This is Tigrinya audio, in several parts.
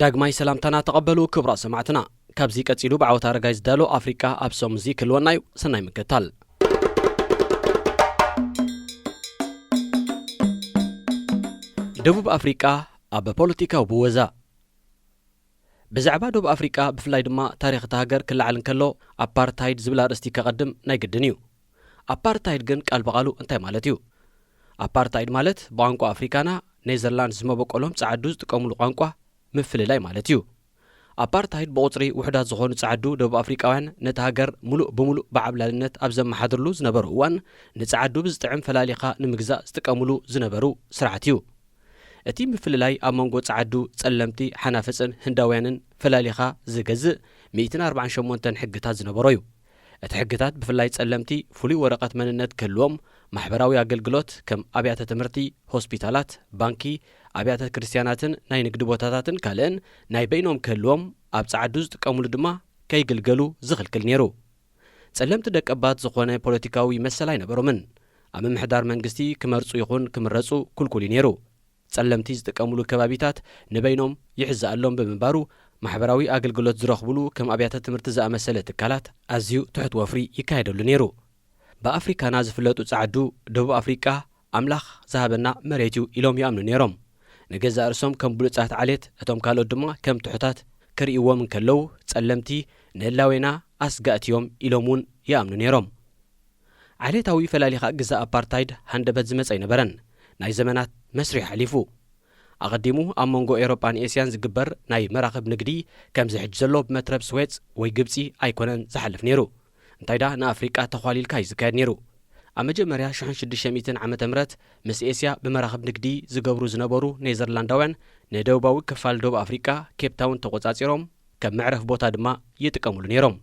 ዳግማይ ሰላምታና ተቐበሉ ክቡራት ሰማዕትና። ካብዚ ቀጺሉ ብዓወት ኣረጋይ ዝዳሎ ኣፍሪቃ ኣብ ሰሙዚ ክህልወና እዩ። ሰናይ ምክትታል። ደቡብ ኣፍሪቃ ኣብ ፖለቲካዊ ብወዛ። ብዛዕባ ደቡብ ኣፍሪቃ ብፍላይ ድማ ታሪኽ እታ ሃገር ክለዓል እንከሎ ኣፓርታይድ ዝብል ኣርእስቲ ከቐድም ናይ ግድን እዩ። ኣፓርታይድ ግን ቃል ብቓሉ እንታይ ማለት እዩ? ኣፓርታይድ ማለት ብቋንቋ ኣፍሪካና ኔዘርላንድስ ዝመበቆሎም ጸዓዱ ዝጥቀሙሉ ቋንቋ ምፍልላይ ማለት እዩ። ኣፓርታይድ ብቑጽሪ ውሑዳት ዝኾኑ ጸዓዱ ደቡብ ኣፍሪቃውያን ነቲ ሃገር ሙሉእ ብሙሉእ ብዓብላልነት ኣብ ዘመሓድርሉ ዝነበሩ እዋን ንጸዓዱ ብዝጥዕም ፈላሊኻ ንምግዛእ ዝጥቀሙሉ ዝነበሩ ስርዓት እዩ። እቲ ምፍልላይ ኣብ መንጎ ጸዓዱ ጸለምቲ ሓናፍጽን ህንዳውያንን ፈላሊኻ ዝገዝእ ሚእትን ኣርባዓን ሸሞንተን ሕግታት ዝነበሮ እዩ። እቲ ሕግታት ብፍላይ ጸለምቲ ፍሉይ ወረቐት መንነት ክህልዎም፣ ማሕበራዊ ኣገልግሎት ከም ኣብያተ ትምህርቲ፣ ሆስፒታላት፣ ባንኪ፣ ኣብያተ ክርስትያናትን ናይ ንግዲ ቦታታትን ካልእን ናይ በይኖም ክህልዎም፣ ኣብ ጸዓዱ ዝጥቀሙሉ ድማ ከይግልገሉ ዝኽልክል ነይሩ። ጸለምቲ ደቀባት ዝኾነ ፖለቲካዊ መሰል ኣይነበሮምን። ኣብ ምምሕዳር መንግስቲ ክመርጹ ይኹን ክምረጹ ክልኩል እዩ ነይሩ። ጸለምቲ ዝጥቀሙሉ ከባቢታት ንበይኖም ይሕዝኣሎም ብምንባሩ፣ ማሕበራዊ ኣገልግሎት ዝረኽቡሉ ከም ኣብያተ ትምህርቲ ዝኣመሰለ ትካላት ኣዝዩ ትሑት ወፍሪ ይካየደሉ ነይሩ። ብኣፍሪካና ዝፍለጡ ጸዓዱ ደቡብ ኣፍሪቃ ኣምላኽ ዝሃበና መሬት እዩ ኢሎም ይኣምኑ ነይሮም። ንገዛእ ርእሶም ከም ብሉጻት ዓሌት፣ እቶም ካልኦት ድማ ከም ትሑታት ክርእይዎም እንከለዉ፣ ጸለምቲ ንህላዌና ኣስጋእቲ እዮም ኢሎም እውን ይኣምኑ ነይሮም። ዓሌታዊ ፈላሊኻ ግዛእ ኣፓርታይድ ሃንደበት ዝመጸ ኣይነበረን። ናይ ዘመናት መስርሕ ኣሕሊፉ። ኣቐዲሙ ኣብ መንጎ ኤውሮጳን ኤስያን ዝግበር ናይ መራኽብ ንግዲ ከምዚ ሕጂ ዘሎ ብመትረብ ስዌጽ ወይ ግብጺ ኣይኮነን ዝሓልፍ ነይሩ። እንታይ ደኣ ንኣፍሪቃ ተዃሊልካ እዩ ዝካየድ ነይሩ። ኣብ መጀመርያ ሽሕን ሽዱሽተ ሚእትን ዓመተ ምህረት ምስ ኤስያ ብመራኽብ ንግዲ ዝገብሩ ዝነበሩ ኔዘርላንዳውያን ንደቡባዊ ክፋል ደቡብ ኣፍሪቃ ኬፕ ታውን ተቖጻጺሮም ከም መዕረፍ ቦታ ድማ ይጥቀሙሉ ነይሮም።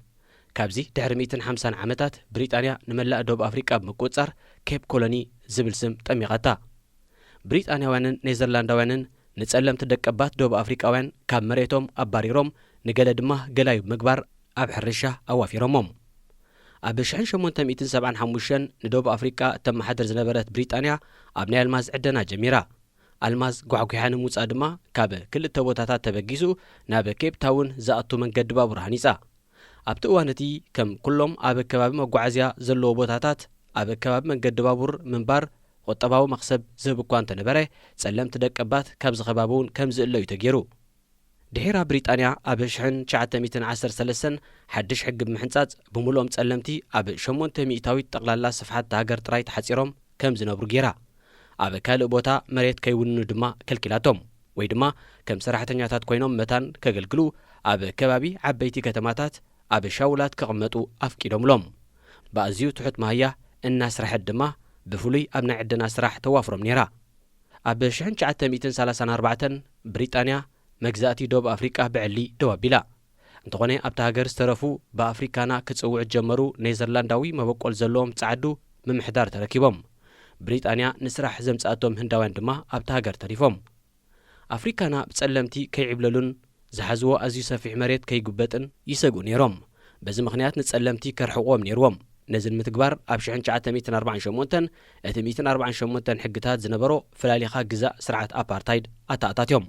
ካብዚ ድሕሪ ሚእትን ሓምሳን ዓመታት ብሪጣንያ ንመላእ ደቡብ ኣፍሪቃ ብምቁጽጻር ኬፕ ኮሎኒ ዝብል ስም ጠሚቓታ። ብሪጣንያውያንን ኔዘርላንዳውያንን ንጸለምቲ ደቀባት ደቡብ ኣፍሪቃውያን ካብ መሬቶም ኣባሪሮም ንገለ ድማ ገላዩ ብምግባር ኣብ ሕርሻ ኣዋፊሮሞም። ኣብ ሽሕን ሸሞንተ ሚእትን ሰብዓን ሓሙሽተን ንደቡብ ኣፍሪቃ እተመሓድር ዝነበረት ብሪጣንያ ኣብ ናይ ኣልማዝ ዕደና ጀሚራ። ኣልማዝ ጓሕጒሓ ንምውጻእ ድማ ካብ ክልተ ቦታታት ተበጊሱ ናብ ኬፕ ታውን ዝኣቱ መንገዲ ባቡር ሃኒጻ። ኣብቲ እዋን እቲ ከም ኩሎም ኣብ ከባቢ መጓዓዝያ ዘለዎ ቦታታት ኣብ ከባቢ መንገዲ ባቡር ምንባር ቁጠባዊ መኽሰብ ዝህብ እኳ እንተነበረ፣ ጸለምቲ ደቀባት ካብዚ ከባቢ እውን ከም ዝእለዩ ተገይሩ። ድሒራ ብሪጣንያ ኣብ ሽሕን ትሽዓተ ሚእትን ዓሰርተ ሰለስተን ሓድሽ ሕጊ ብምሕንጻጽ ብምሉኦም ጸለምቲ ኣብ ሸሞንተ ሚእታዊት ጠቕላላ ስፍሓት እታ ሃገር ጥራይ ተሓጺሮም ከም ዝነብሩ ገይራ። ኣብ ካልእ ቦታ መሬት ከይውንኑ ድማ ከልኪላቶም፣ ወይ ድማ ከም ሰራሕተኛታት ኮይኖም መታን ከገልግሉ ኣብ ከባቢ ዓበይቲ ከተማታት ኣብ ሻውላት ክቕመጡ ኣፍቂዶምሎም። ብኣዝዩ ትሑት መሃያ እናስርሐት ድማ ብፍሉይ ኣብ ናይ ዕደና ስራሕ ተዋፍሮም ነይራ። ኣብ ሽሕን ትሽዓተ ሚእትን ሰላሳን ኣርባዕተን ብሪጣንያ መግዛእቲ ደቡብ ኣፍሪቃ ብዕሊ ደው ኣቢላ። እንተኾነ ኣብታ ሃገር ዝተረፉ ብኣፍሪካና ክጽውዑ ዝጀመሩ ኔዘርላንዳዊ መበቆል ዘለዎም ጸዓዱ ምምሕዳር ተረኪቦም። ብሪጣንያ ንስራሕ ዘምጽኣቶም ህንዳውያን ድማ ኣብታ ሃገር ተሪፎም። ኣፍሪካና ብጸለምቲ ከይዕብለሉን ዝሓዝዎ ኣዝዩ ሰፊሕ መሬት ከይጉበጥን ይሰግኡ ነይሮም። በዚ ምኽንያት ንጸለምቲ ከርሕቕዎም ነይርዎም። ነዚ ንምትግባር ኣብ ሽሕን ትሽዓተ ሚእትን ኣርባዓን ሸሞንተን እቲ ሚእትን ኣርባዓን ሸሞንተን ሕግታት ዝነበሮ ፈላሊኻ ግዛእ ስርዓት ኣፓርታይድ ኣተኣታትዮም።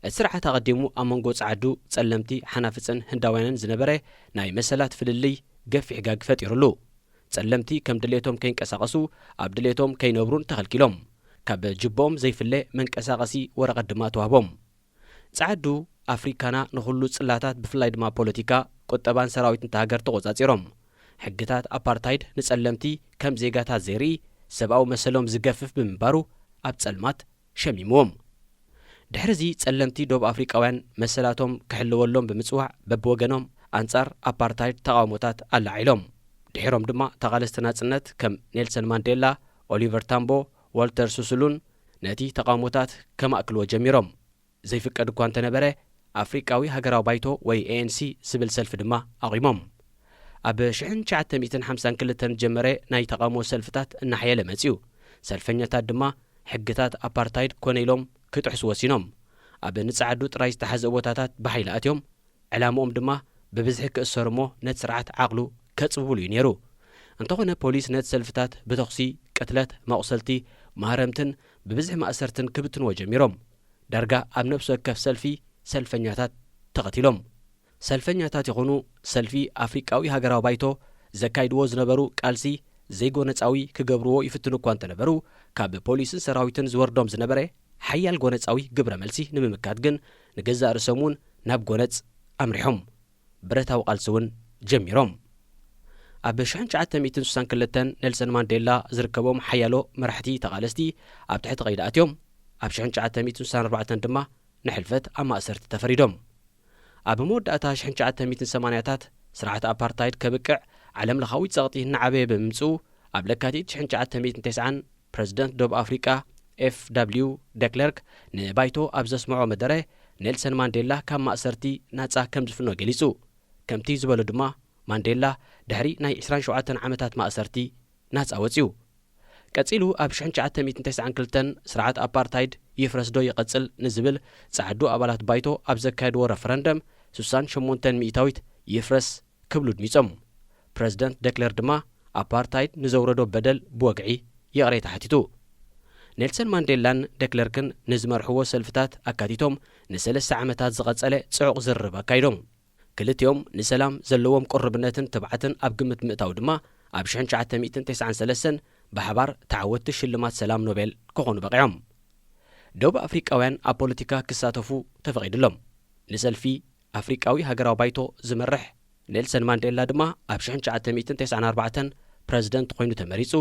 እቲ ስርዓት ኣቐዲሙ ኣብ መንጎ ጸዓዱ፣ ጸለምቲ፣ ሓናፍጽን ህንዳውያንን ዝነበረ ናይ መሰላት ፍልልይ ገፊሕ ጋግ ፈጢሩሉ። ጸለምቲ ከም ድሌቶም ከይንቀሳቐሱ፣ ኣብ ድሌቶም ከይነብሩን ተኸልኪሎም። ካብ ጅቦኦም ዘይፍለ መንቀሳቐሲ ወረቐት ድማ ተዋህቦም። ጸዓዱ ኣፍሪካና ንኹሉ ጽላታት ብፍላይ ድማ ፖለቲካ፣ ቁጠባን ሰራዊትን እታ ሃገር ተቖጻጺሮም። ሕግታት ኣፓርታይድ ንጸለምቲ ከም ዜጋታት ዘይርኢ፣ ሰብኣዊ መሰሎም ዝገፍፍ ብምንባሩ ኣብ ጸልማት ሸሚምዎም። ድሕሪ እዚ ጸለምቲ ደቡብ ኣፍሪቃውያን መሰላቶም ክሕለወሎም ብምጽዋዕ በብወገኖም ኣንጻር ኣፓርታይድ ተቓውሞታት ኣለዓዒሎም። ድሒሮም ድማ ተቓለስቲ ናጽነት ከም ኔልሰን ማንዴላ፣ ኦሊቨር ታምቦ፣ ዋልተር ሱሱሉን ነቲ ተቓውሞታት ከማእክልዎ ጀሚሮም። ዘይፍቀድ እኳ እንተነበረ፣ ኣፍሪቃዊ ሃገራዊ ባይቶ ወይ ኤ ኤን ሲ ዝብል ሰልፊ ድማ ኣቑሞም። ኣብ ሽሕን ትሽዓተ ሚእትን ሓምሳን ክልተን ዝጀመረ ናይ ተቓውሞ ሰልፍታት እናሓየለ መጺኡ። ሰልፈኛታት ድማ ሕግታት ኣፓርታይድ ኮነ ኢሎም ክጥሕሱ ወሲኖም። ኣብ ንጸዓዱ ጥራይ ዝተሓዝኡ ቦታታት ብሓይሊ ኣትዮም። ዕላምኦም ድማ ብብዝሒ ክእሰሩ እሞ ነቲ ስርዓት ዓቕሉ ከጽብብሉ እዩ ነይሩ። እንተኾነ ፖሊስ ነቲ ሰልፍታት ብተኹሲ፣ ቅትለት፣ መቑሰልቲ፣ ማህረምትን ብብዝሒ ማእሰርትን ክብትንዎ ጀሚሮም። ዳርጋ ኣብ ነፍሲ ወከፍ ሰልፊ ሰልፈኛታት ተቐቲሎም። ሰልፈኛታት ይኹኑ ሰልፊ ኣፍሪቃዊ ሃገራዊ ባይቶ ዘካይድዎ ዝነበሩ ቃልሲ ዘይጎነጻዊ ክገብርዎ ይፍትኑ እኳ እንተነበሩ፣ ካብ ፖሊስን ሰራዊትን ዝወርዶም ዝነበረ ሓያል ጎነጻዊ ግብረ መልሲ ንምምካት ግን ንገዛእ ርእሶም እውን ናብ ጎነጽ ኣምሪሖም። ብረታዊ ቃልሲ እውን ጀሚሮም። ኣብ ሽሕን ትሽዓተ ሚእትን ስሳን ክልተን ኔልሰን ማንዴላ ዝርከቦም ሓያሎ መራሕቲ ተቓለስቲ ኣብ ትሕቲ ቀይዲ ኣትዮም። ኣብ ሽሕን ትሽዓተ ሚእትን ስሳን ኣርባዕተን ድማ ንሕልፈት ኣብ ማእሰርቲ ተፈሪዶም። ኣብ መወዳእታ ሽሕን ትሽዓተ ሚእትን ሰማንያታት ስርዓት ኣፓርታይድ ከብቅዕ ዓለም ለኻዊ ጸቕጢ እናዓበየ ብምምጽኡ፣ ኣብ ለካቲት ሽሕን ትሽዓተ ሚእትን ተስዓን ፕረዚደንት ደቡብ ኣፍሪቃ ኤፍ ደብልዩ ደክለርክ ንባይቶ ኣብ ዘስምዖ መደረ፣ ኔልሰን ማንዴላ ካብ ማእሰርቲ ናጻ ከም ዝፍኖ ገሊጹ። ከምቲ ዝበሎ ድማ፣ ማንዴላ ድሕሪ ናይ ዕስራን ሸውዓተን ዓመታት ማእሰርቲ ናጻ ወጺኡ። ቀጺሉ ኣብ ሽሕን ትሽዓተ ሚእትን ተስዓን ክልተን ስርዓት ኣፓርታይድ ይፍረስ ዶ ይቐጽል ንዝብል ጸዓዱ ኣባላት ባይቶ ኣብ ዘካየድዎ ረፈረንደም፣ ስሳን ሸሞንተን ሚእታዊት ይፍረስ ክብሉ ድሚጾም። ፕረዚደንት ደክለር ድማ ኣፓርታይድ ንዘውረዶ በደል ብወግዒ ይቕሬታ ሓቲቱ። ኔልሰን ማንዴላን ደክለርክን ንዝመርሕዎ ሰልፍታት ኣካቲቶም ንሰለስተ ዓመታት ዝቐጸለ ጽዑቕ ዝርርብ ኣካይዶም። ክልቲኦም ንሰላም ዘለዎም ቅሩብነትን ትብዓትን ኣብ ግምት ምእታው ድማ ኣብ ሽሕን ትሽዓተ ሚእትን ተስዓን ሰለስተን ብሓባር ተዓወትቲ ሽልማት ሰላም ኖቤል ክኾኑ በቒዖም። ደቡብ ኣፍሪቃውያን ኣብ ፖለቲካ ክሳተፉ ተፈቒዱሎም። ንሰልፊ ኣፍሪቃዊ ሃገራዊ ባይቶ ዝመርሕ ኔልሰን ማንዴላ ድማ ኣብ ሽሕን ትሽዓተ ሚእትን ተስዓን ኣርባዕተን ፕረዚደንት ኮይኑ ተመሪጹ፣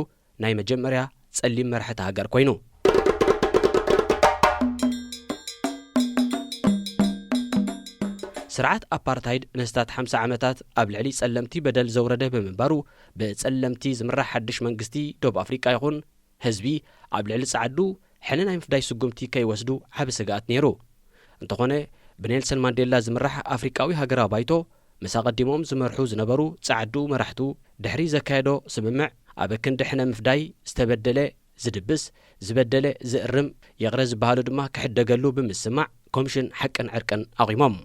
ናይ መጀመርያ ጸሊም መራሒ እታ ሃገር ኮይኑ። ስርዓት ኣፓርታይድ ነስታት ሓምሳ ዓመታት ኣብ ልዕሊ ጸለምቲ በደል ዘውረደ ብምንባሩ፣ ብጸለምቲ ዝምራሕ ሓድሽ መንግስቲ ደቡብ ኣፍሪቃ ይኹን ህዝቢ ኣብ ልዕሊ ጸዓዱ ሕነ ናይ ምፍዳይ ስጉምቲ ከይወስዱ ዓቢ ስግኣት ነይሩ። እንተኾነ፣ ብኔልሰን ማንዴላ ዝምራሕ ኣፍሪቃዊ ሃገራዊ ባይቶ፣ ምስ ኣቐዲሞም ዝመርሑ ዝነበሩ ጸዓዱ መራሕቱ ድሕሪ ዘካየዶ ስምምዕ፣ ኣብ ክንዲ ሕነ ምፍዳይ ዝተበደለ ዝድብስ፣ ዝበደለ ዝእርም፣ ይቕረ ዝበሃሉ ድማ ክሕደገሉ ብምስማዕ፣ ኮሚሽን ሓቅን ዕርቅን ኣቑሞም።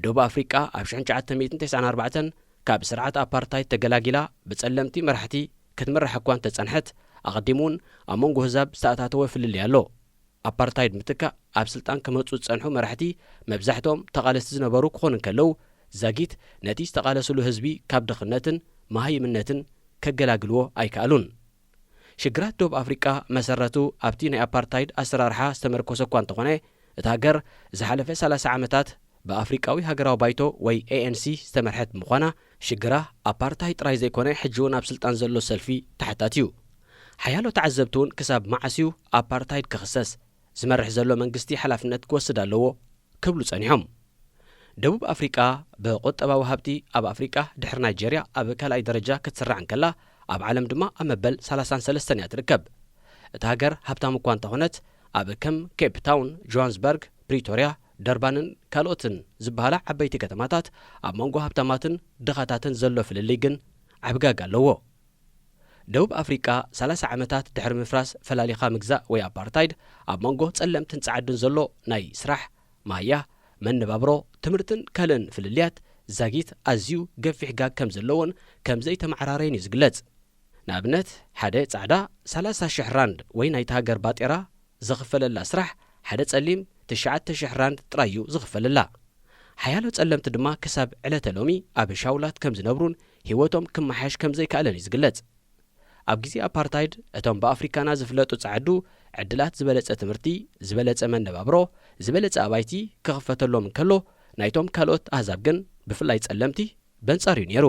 ደቡብ ኣፍሪቃ ኣብ ሽሕን ትሽዓተ ሚእትን ተስዓን ኣርባዕተን ካብ ስርዓት ኣፓርታይድ ተገላጊላ ብጸለምቲ መራሕቲ ክትምራሕ እኳ እንተጸንሐት፣ ኣቐዲሙ እውን ኣብ መንጎ ህዛብ ዝተኣታተወ ፍልልይ ኣሎ። ኣፓርታይድ ምትካእ ኣብ ስልጣን ክመጹ ዝጸንሑ መራሕቲ መብዛሕትኦም ተቓለስቲ ዝነበሩ ክኾኑ እንከለዉ፣ ዛጊት ነቲ ዝተቓለስሉ ህዝቢ ካብ ድኽነትን መሃይምነትን ከገላግልዎ ኣይከኣሉን። ሽግራት ደቡብ ኣፍሪቃ መሰረቱ ኣብቲ ናይ ኣፓርታይድ ኣሰራርሓ ዝተመርኮሰ እኳ እንተኾነ፣ እታ ሃገር ዝሓለፈ ሰላሳ ዓመታት ብኣፍሪቃዊ ሃገራዊ ባይቶ ወይ ኤ ኤን ሲ ዝተመርሐት ብምዃና፣ ሽግራ ኣፓርታይድ ጥራይ ዘይኮነ፣ ሕጂ እውን ኣብ ስልጣን ዘሎ ሰልፊ ተሓታቲ እዩ። ሓያሎ ተዓዘብቲ እውን ክሳብ መዓስ እዩ ኣፓርታይድ ክኽሰስ፣ ዝመርሕ ዘሎ መንግስቲ ሓላፍነት ክወስድ ኣለዎ ክብሉ ጸኒሖም። ደቡብ ኣፍሪቃ ብቁጠባዊ ሃብቲ ኣብ ኣፍሪቃ ድሕሪ ናይጀርያ ኣብ ካልኣይ ደረጃ ክትስራዕ እንከላ፣ ኣብ ዓለም ድማ ኣብ መበል ሰላሳን ሰለስተን እያ ትርከብ። እታ ሃገር ሃብታም እኳ እንተኾነት፣ ኣብ ከም ኬፕ ታውን፣ ጆሃንስበርግ፣ ፕሪቶርያ፣ ደርባንን ካልኦትን ዝበሃላ ዓበይቲ ከተማታት ኣብ መንጎ ሃብታማትን ድኻታትን ዘሎ ፍልልይ ግን ዓቢ ጋጋ ኣለዎ። ደቡብ ኣፍሪቃ ሰላሳ ዓመታት ድሕሪ ምፍራስ ፈላሊኻ ምግዛእ ወይ ኣፓርታይድ፣ ኣብ መንጎ ጸለምትን ጸዓዱን ዘሎ ናይ ስራሕ፣ ማህያ፣ መነባብሮ፣ ትምህርትን ካልእን ፍልልያት ዛጊት ኣዝዩ ገፊሕ ጋግ ከም ዘለዎን ከም ዘይተመዓራረየን እዩ ዝግለጽ። ንኣብነት፣ ሓደ ጻዕዳ ሰላሳ ሽሕ ራንድ ወይ ናይታ ሃገር ባጤራ ዝኽፈለላ ስራሕ፣ ሓደ ጸሊም ትሽዓተ ሽሕ ራንድ ጥራይ እዩ ዝኽፈለላ። ሓያሎ ጸለምቲ ድማ ክሳብ ዕለተ ሎሚ ኣብ ሻውላት ከም ዝነብሩን ህይወቶም ክመሓየሽ ከም ዘይከኣለን እዩ ዝግለጽ። ኣብ ግዜ ኣፓርታይድ፣ እቶም ብኣፍሪካና ዝፍለጡ ጸዓዱ ዕድላት ዝበለጸ ትምህርቲ፣ ዝበለጸ መነባብሮ፣ ዝበለጸ ኣባይቲ ክኽፈተሎም እንከሎ፣ ናይቶም ካልኦት ኣህዛብ ግን፣ ብፍላይ ጸለምቲ፣ በንጻር እዩ ነይሩ።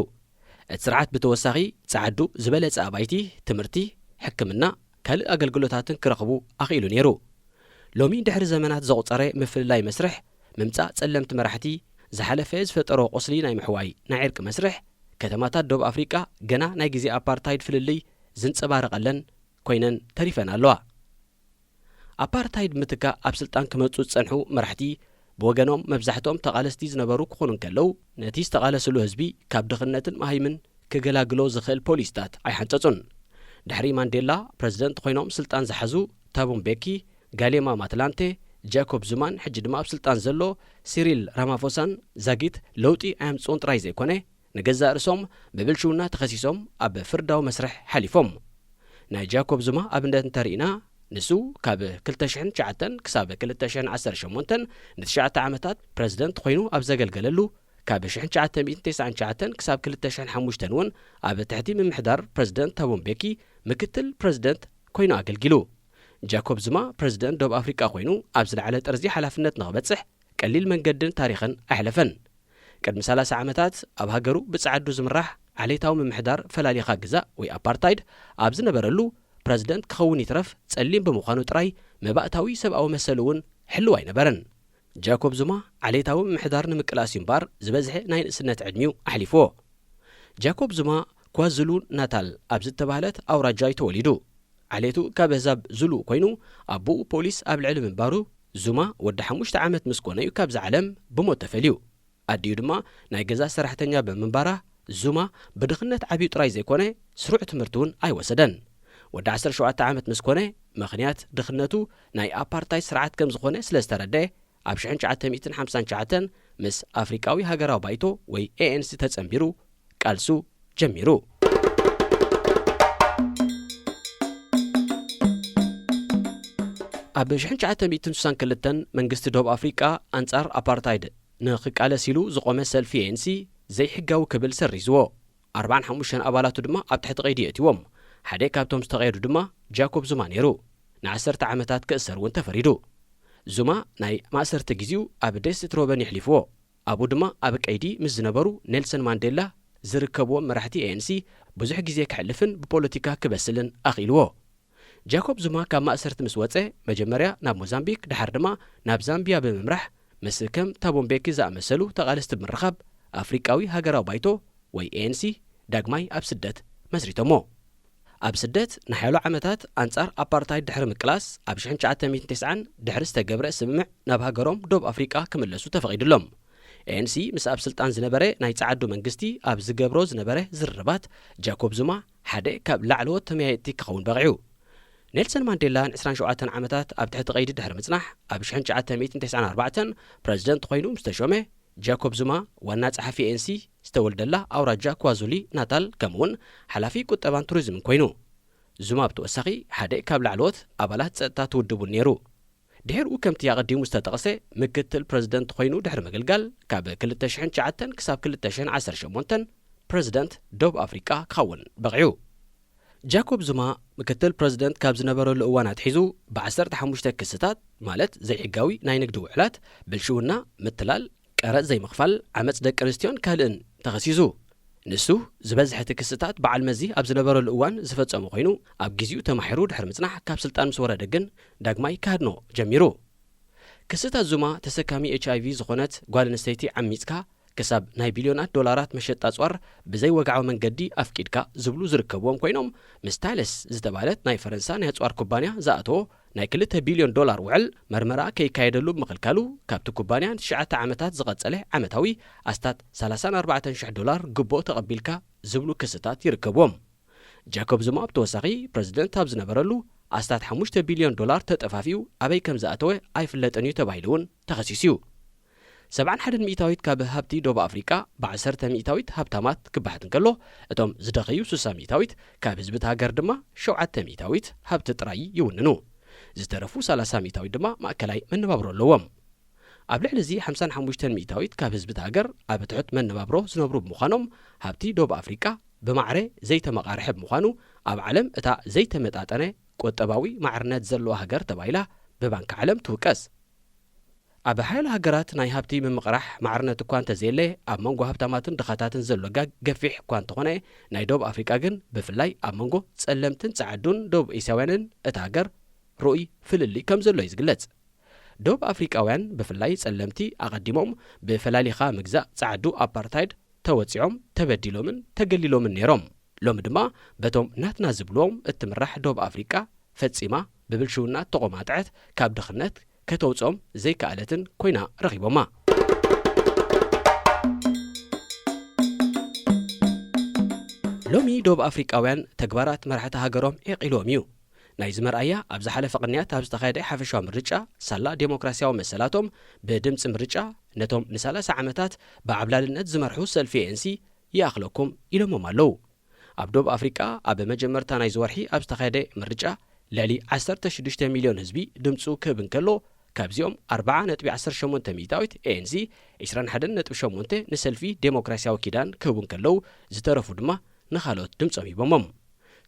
እቲ ስርዓት ብተወሳኺ ጸዓዱ ዝበለጸ ኣባይቲ፣ ትምህርቲ፣ ሕክምና፣ ካልእ ኣገልግሎታትን ክረኽቡ ኣኽኢሉ ነይሩ። ሎሚ ድሕሪ ዘመናት ዘቑጸረ ምፍልላይ መስርሕ፣ ምምጻእ ጸለምቲ መራሕቲ፣ ዝሓለፈ ዝፈጠሮ ቁስሊ ናይ ምሕዋይ ናይ ዕርቂ መስርሕ፣ ከተማታት ደቡብ ኣፍሪቃ ገና ናይ ግዜ ኣፓርታይድ ፍልልይ ዝንጸባረቐለን ኮይነን ተሪፈን ኣለዋ። ኣፓርታይድ ምትካእ ኣብ ስልጣን ክመጹ ዝጸንሑ መራሕቲ ብወገኖም መብዛሕትኦም ተቓለስቲ ዝነበሩ ክኾኑ እንከለዉ፣ ነቲ ዝተቓለስሉ ህዝቢ ካብ ድኽነትን መሃይምን ክገላግሎ ዝኽእል ፖሊሲታት ኣይሓንጸጹን። ድሕሪ ማንዴላ ፕረዚደንት ኮይኖም ስልጣን ዝሓዙ ታቡ ምቤኪ፣ ጋሌማ ማትላንቴ፣ ጃኮብ ዙማን ሕጂ ድማ ኣብ ስልጣን ዘሎ ሲሪል ራማፎሳን ዛጊት ለውጢ ኣየምጽኡን ጥራይ ዘይኮነ፣ ንገዛእ ርእሶም ብብልሽውና ተኸሲሶም ኣብ ፍርዳዊ መስርሕ ሓሊፎም። ናይ ጃኮብ ዙማ ኣብነት እንተርኢና፣ ንሱ ካብ ክልተ ሽሕን ትሽዓተን ክሳብ ክልተ ሽሕን ዓሰርተ ሸሞንተን ንትሽዓተ ዓመታት ፕረዚደንት ኮይኑ ኣብ ዘገልገለሉ፣ ካብ ሽሕን ትሽዓተ ሚእትን ተስዓን ትሽዓተን ክሳብ ክልተ ሽሕን ሓሙሽተን እውን ኣብ ትሕቲ ምምሕዳር ፕረዚደንት ታቦ ምቤኪ ምክትል ፕረዚደንት ኮይኑ ኣገልጊሉ። ጃኮብ ዙማ ፕረዚደንት ደቡብ ኣፍሪቃ ኮይኑ ኣብ ዝለዓለ ጠርዚ ሓላፍነት ንኽበጽሕ ቀሊል መንገድን ታሪኽን ኣሕለፈን። ቅድሚ ሰላሳ ዓመታት ኣብ ሃገሩ ብጸዓዱ ዝምራሕ ዓሌታዊ ምምሕዳር ፈላሊኻ ግዛእ ወይ ኣፓርታይድ ኣብ ዝነበረሉ፣ ፕረዚደንት ክኸውን ይትረፍ ጸሊም ብምዃኑ ጥራይ መባእታዊ ሰብኣዊ መሰሉ እውን ሕልው ኣይነበረን። ጃኮብ ዙማ ዓሌታዊ ምምሕዳር ንምቅላስ እዩ እምበር ዝበዝሐ ናይ ንእስነት ዕድሚኡ ኣሕሊፍዎ። ጃኮብ ዙማ ኳዙሉ ናታል ኣብ ዝተባህለት ኣውራጃ እዩ ተወሊዱ። ዓሌቱ ካብ ኣህዛብ ዙሉ ኮይኑ ኣቦኡ ፖሊስ ኣብ ልዕሊ ምንባሩ ዙማ ወዲ ሓሙሽተ ዓመት ምስ ኮነ እዩ ካብዛ ዓለም ብሞት ተፈልዩ። ኣዲኡ ድማ ናይ ገዛ ሰራሕተኛ ብምንባራ ዙማ ብድኽነት ዓብዩ ጥራይ ዘይኮነ ስሩዕ ትምህርቲ እውን ኣይወሰደን። ወዲ ዓሰርተ ሸውዓተ ዓመት ምስ ኮነ ምኽንያት ድኽነቱ ናይ ኣፓርታይድ ስርዓት ከም ዝኾነ ስለ ዝተረድአ ኣብ ሽሕን ትሽዓተ ሚእትን ሓምሳን ትሽዓተን ምስ ኣፍሪቃዊ ሃገራዊ ባይቶ ወይ ኤ ኤን ሲ ተጸንቢሩ ቃልሱ ጀሚሩ። ኣብ ሽሕን ትሽዓተ ሚእትን ስሳን ክልተን መንግስቲ ደቡብ ኣፍሪቃ ኣንጻር ኣፓርታይድ ንኽቃለስ ኢሉ ዝቖመ ሰልፊ ኤ ኤን ሲ ዘይሕጋዊ ክብል ሰሪዝዎ። ኣርባዓን ሓሙሽተን ኣባላቱ ድማ ኣብ ትሕቲ ቀይዲ የእትዎም። ሓደ ካብቶም ዝተቐየዱ ድማ ጃኮብ ዙማ ነይሩ። ንዓሰርተ ዓመታት ክእሰር እውን ተፈሪዱ። ዙማ ናይ ማእሰርቲ ግዜኡ ኣብ ደሴት ሮበን የሕሊፍዎ። ኣብኡ ድማ ኣብ ቀይዲ ምስ ዝነበሩ ኔልሰን ማንዴላ ዝርከብዎም መራሕቲ ኤ ኤን ሲ ብዙሕ ግዜ ከሕልፍን ብፖለቲካ ክበስልን ኣኽኢልዎ። ጃኮብ ዙማ ካብ ማእሰርቲ ምስ ወጸ መጀመርያ ናብ ሞዛምቢክ ድሓር ድማ ናብ ዛምቢያ ብምምራሕ ምስ ከም ታቦ ምቤኪ ዝኣመሰሉ ተቓለስቲ ብምርኻብ ኣፍሪቃዊ ሃገራዊ ባይቶ ወይ ኤ ኤን ሲ ዳግማይ ኣብ ስደት መስሪቶሞ። ኣብ ስደት ንሓያሎ ዓመታት ኣንጻር ኣፓርታይድ ድሕሪ ምቅላስ ኣብ ሽሕን ትሽዓተ ሚእትን ተስዓን ድሕሪ ዝተገብረ ስምምዕ ናብ ሃገሮም ደቡብ ኣፍሪቃ ክምለሱ ተፈቒዱሎም። ኤ ኤን ሲ ምስ ኣብ ስልጣን ዝነበረ ናይ ጸዓዱ መንግስቲ ኣብ ዝገብሮ ዝነበረ ዝርርባት ጃኮብ ዙማ ሓደ ካብ ላዕለዎት ተመያየጥቲ ክኸውን በቒዑ። ኔልሰን ማንዴላ ንዕስራን ሸውዓተን ዓመታት ኣብ ትሕቲ ቀይዲ ድሕሪ ምጽናሕ ኣብ ሽሕን ትሽዓተ ሚእትን ተስዓን ኣርባዕተን ፕረዚደንት ኮይኑ ምስ ተሾመ ጃኮብ ዙማ ዋና ጸሓፊ ኤ ኤን ሲ ዝተወልደላ ኣውራጃ ኳዙሊ ናታል ከምኡውን ሓላፊ ቁጠባን ቱሪዝምን ኮይኑ። ዙማ ብተወሳኺ ሓደ ካብ ላዕለዎት ኣባላት ጸጥታ ትውድቡን ነይሩ። ድሕሪኡ ከምቲ ኣቐዲሙ ዝተጠቕሰ ምክትል ፕረዚደንት ኮይኑ ድሕሪ ምግልጋል ካብ ክልተ ሽሕን ትሽዓተን ክሳብ ክልተ ሽሕን ዓሰርተ ሸሞንተን ፕረዚደንት ደቡብ ኣፍሪቃ ክኸውን በቒዑ። ጃኮብ ዙማ ምክትል ፕረዚደንት ካብ ዝነበረሉ እዋን ኣትሒዙ ብዓሰርተ ሓሙሽተ ክስታት ማለት ዘይሕጋዊ ናይ ንግዲ ውዕላት፣ ብልሽውና፣ ምትላል፣ ቀረጽ ዘይምኽፋል፣ ዓመጽ ደቂ ኣንስትዮን ካልእን ተኸሲሱ። ንሱ ዝበዝሐ እቲ ክስታት በዓል መዚ ኣብ ዝነበረሉ እዋን ዝፈጸሞ ኮይኑ ኣብ ግዜኡ ተማሒሩ ድሕሪ ምጽናሕ ካብ ስልጣን ምስ ወረደ ግን ዳግማይ ክሃድኖ ጀሚሩ። ክስታት ዙማ ተሰካሚ ኤች ኣይ ቪ ዝኾነት ጓል ኣንስተይቲ ዓሚጽካ ክሳብ ናይ ቢልዮናት ዶላራት መሸጣ ኣጽዋር ብዘይወግዓዊ መንገዲ ኣፍቂድካ ዝብሉ ዝርከብዎም ኮይኖም ምስ ታለስ ዝተባህለት ናይ ፈረንሳ ናይ ኣጽዋር ኩባንያ ዝኣተዎ ናይ ክልተ ቢልዮን ዶላር ውዕል መርመራ ከይካየደሉ ብምኽልካሉ ካብቲ ኩባንያ ንትሽዓተ ዓመታት ዝቐጸለ ዓመታዊ ኣስታት ሰላሳን ኣርባዕተን ሽሕ ዶላር ግቦ ተቐቢልካ ዝብሉ ክስታት ይርከብዎም። ጃኮብ ዙማ ብተወሳኺ ፕረዚደንት ኣብ ዝነበረሉ ኣስታት ሓሙሽተ ቢልዮን ዶላር ተጠፋፊኡ ኣበይ ከም ዝኣተወ ኣይፍለጥን እዩ ተባሂሉ እውን ተኸሲሱ እዩ። ሰብዓን ሓደን ሚእታዊት ካብ ሃብቲ ደቡብ ኣፍሪቃ ብዓሰርተ ሚእታዊት ሃብታማት ክበሓት እንከሎ እቶም ዝደኸዩ ስሳ ሚእታዊት ካብ ህዝቢ እቲ ሃገር ድማ ሸውዓተ ሚእታዊት ሃብቲ ጥራይ ይውንኑ። ዝተረፉ ሰላሳ ሚእታዊት ድማ ማእከላይ መነባብሮ ኣለዎም። ኣብ ልዕሊ እዚ ሓምሳን ሓሙሽተን ሚእታዊት ካብ ህዝቢ እቲ ሃገር ኣብ ትሑት መነባብሮ ዝነብሩ ብምዃኖም ሃብቲ ደቡብ ኣፍሪቃ ብማዕረ ዘይተመቓርሐ ብምዃኑ ኣብ ዓለም እታ ዘይተመጣጠነ ቁጠባዊ ማዕርነት ዘለዋ ሃገር ተባሂላ ብባንኪ ዓለም ትውቀስ። ኣብ ሓያሎ ሃገራት ናይ ሃብቲ ምምቕራሕ ማዕርነት እኳ እንተዘየለ ኣብ መንጎ ሃብታማትን ድኻታትን ዘሎ ጋግ ገፊሕ እኳ እንተኾነ ናይ ደቡብ ኣፍሪቃ ግን ብፍላይ ኣብ መንጎ ጸለምትን ጸዓዱን ደቡብ ኤስያውያንን እታ ሃገር ርኡይ ፍልልይ ከም ዘሎ እዩ ዝግለጽ። ደቡብ ኣፍሪቃውያን ብፍላይ ጸለምቲ ኣቐዲሞም ብፈላሊኻ ምግዛእ ጸዓዱ ኣፓርታይድ ተወጺዖም ተበዲሎምን ተገሊሎምን ነይሮም። ሎሚ ድማ በቶም ናትና ዝብልዎም እትምራሕ ደቡብ ኣፍሪቃ ፈጺማ ብብልሽውና እተቖማጥዐት ካብ ድኽነት ከተውጽኦም ዘይከኣለትን ኮይና ረኺቦማ። ሎሚ ደቡብ ኣፍሪቃውያን ተግባራት መራሕቲ ሃገሮም ዒቕ ኢልዎም እዩ። ናይዚ መርኣያ ኣብ ዝሓለፈ ቅንያት ኣብ ዝተኻየደ ሓፈሻዊ ምርጫ ሳላ ዴሞክራሲያዊ መሰላቶም ብድምፂ ምርጫ ነቶም ንሰላሳ ዓመታት ብዓብላልነት ዝመርሑ ሰልፊ ኤ ኤን ሲ ይኣኽለኩም ኢሎሞም ኣለዉ። ኣብ ደቡብ ኣፍሪቃ ኣብ መጀመርታ ናይዚ ወርሒ ኣብ ዝተኻየደ ምርጫ ልዕሊ ዓሰርተ ሽዱሽተ ሚልዮን ህዝቢ ድምፁ ክህብ እንከሎ፣ ካብዚኦም ኣርብዓ ነጥቢ ዓሰርተ ሸሞንተ ሚእታዊት ኤኤንሲ፣ ዕስራን ሓደን ነጥቢ ሸሞንተ ንሰልፊ ዴሞክራሲያዊ ኪዳን ክህቡ እንከለዉ፣ ዝተረፉ ድማ ንኻልኦት ድምፆም ሂቦሞም።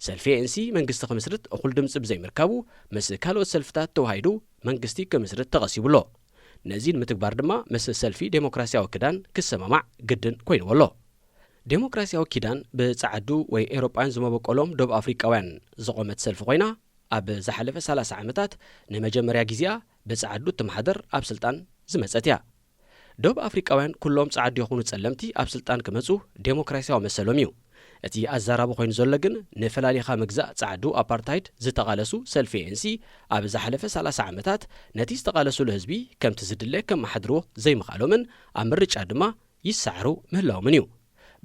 ሰልፊ ኤኤንሲ መንግስቲ ክምስርት እኹል ድምፂ ብዘይምርካቡ፣ ምስ ካልኦት ሰልፍታት ተዋሂዱ መንግስቲ ክምስርት ተቐሲቡ ኣሎ። ነዚ ንምትግባር ድማ ምስ ሰልፊ ዴሞክራሲያዊ ክዳን ክሰማማዕ ግድን ኮይንዎ ኣሎ። ዴሞክራሲያዊ ኪዳን ብጸዓዱ ወይ ኤውሮጳውያን ዝመበቆሎም ደቡብ ኣፍሪቃውያን ዝቖመት ሰልፊ ኮይና፣ ኣብ ዝሓለፈ ሰላሳ ዓመታት ንመጀመርያ ግዜኣ ብጸዓዱ እትመሓደር ኣብ ስልጣን ዝመጸት እያ። ደቡብ ኣፍሪቃውያን ኩሎም ጸዓዱ ይኹኑ ጸለምቲ ኣብ ስልጣን ክመጹ ዴሞክራሲያዊ መሰሎም እዩ። እቲ ኣዛራቢ ኮይኑ ዘሎ ግን ንፈላሊኻ ምግዛእ ጸዓዱ ኣፓርታይድ ዝተቓለሱ ሰልፊ ኤኤንሲ ኣብ ዝሓለፈ ሰላሳ ዓመታት ነቲ ዝተቓለሱሉ ህዝቢ ከምቲ ዝድለ ከመሓድርዎ ዘይምኽኣሎምን ኣብ ምርጫ ድማ ይሰዓሩ ምህላዎምን እዩ።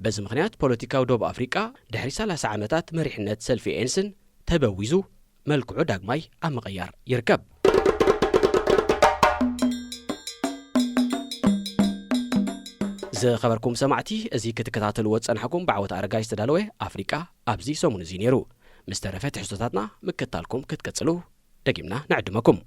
በዚ ምኽንያት ፖለቲካዊ ደቡብ ኣፍሪቃ ድሕሪ ሰላሳ ዓመታት መሪሕነት ሰልፊ ኤኤንስን ተበዊዙ መልክዑ ዳግማይ ኣብ ምቕያር ይርከብ። ዝኸበርኩም ሰማዕቲ፣ እዚ ክትከታተልዎ ዝጸናሕኩም ብዓወት ኣረጋይ ዝተዳለወ ኣፍሪቃ ኣብዚ ሰሙን እዚ ነይሩ። ምስ ተረፈ ትሕዝቶታትና ምክትታልኩም ክትቅጽሉ ደጊምና ንዕድመኩም።